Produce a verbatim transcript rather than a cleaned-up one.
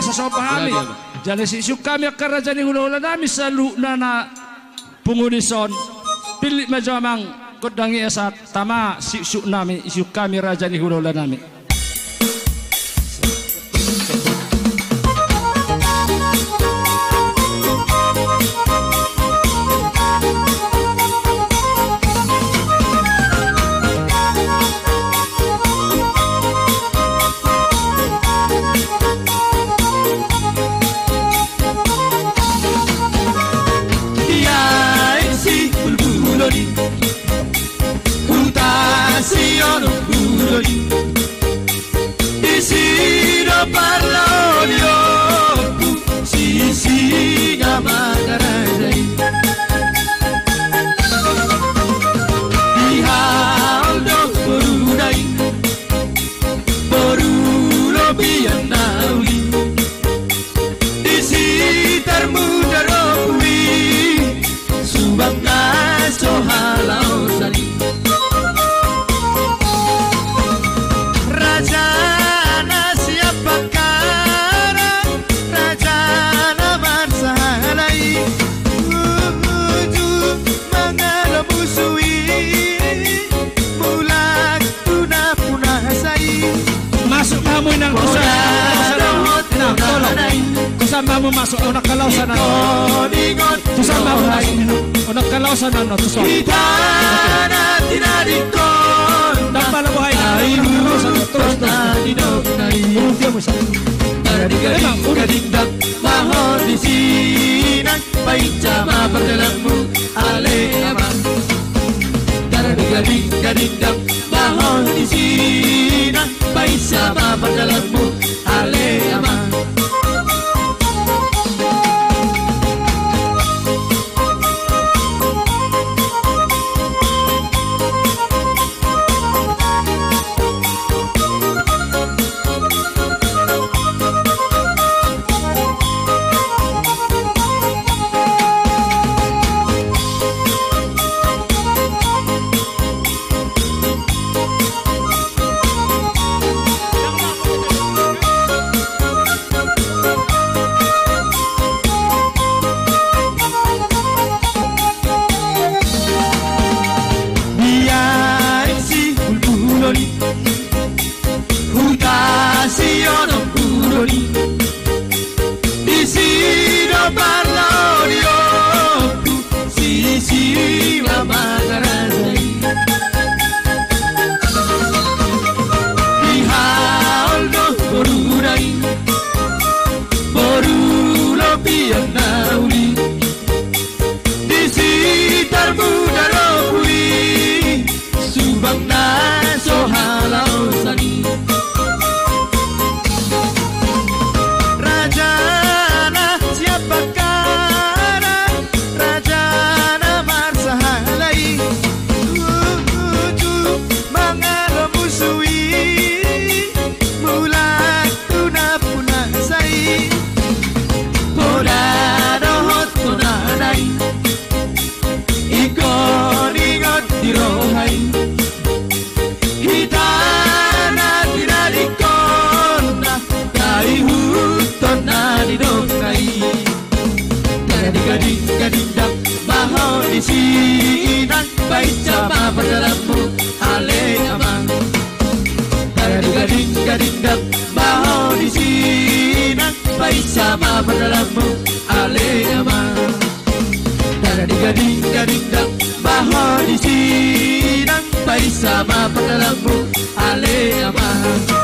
Asa so pahami. Jala siisuk hami angka raja ni hulahula nami saluhutna na pungu dison. Pillit ma jo amang gondang i asa tama siisuk nami, isuk hami raja ni hulahula nami. Ia isi bulbulon i. Huta si onom bulbulon i. Isi do parlahononku, si Singamangaraja i. Dihaol do boruna i, boru lobian na uli. Di si tarmuda robu i, subang na so halaosan i. Raja na siap pangkara, raja na marsahala i. Uju mangalo musu i, mulak tu na punasa i. Masuk hamu inang tu son. Inang, tolong. Tu son hamu masuk, unang halaosan annon. Tu son hamu masuk inang. Unang halaosan annon tu son. Hita na tinadingkon. Dang pala boha inang. Unang halaosan annon. Terus, terus. Dia musa. Gading, gading, gading, dang. Baho di si inang, baen ma pardalanmu, ale amang. Dara di gading gading dang, baho di si inang, baen ma pardalanmu, ale amang. Biar si bulbulon i, huta si onom bulbulon i. Disi do parlahononku, si Singamangaraja i. Dihaol do boruna i, boru lobian na uli. Disi tarmuda robu i, subang na so halaosan i. Raja na siap pangkara, raja na marsahala i. Uju mangalo musu i, mulak tu na punasa i. Poda dohot poda na i, ingkon ingot di roha i. Hita na tinadingkon na, taihuthon na nidokna i. Dara di gading gading dang, baho di si inang, baen ma pardalanmu, ale amang. Dara di gading gading dang, baho di si inang, baen ma pardalanmu, ale amang. Dara di gading gading dang, baho di si inang, baen ma pardalanmu, ale amang.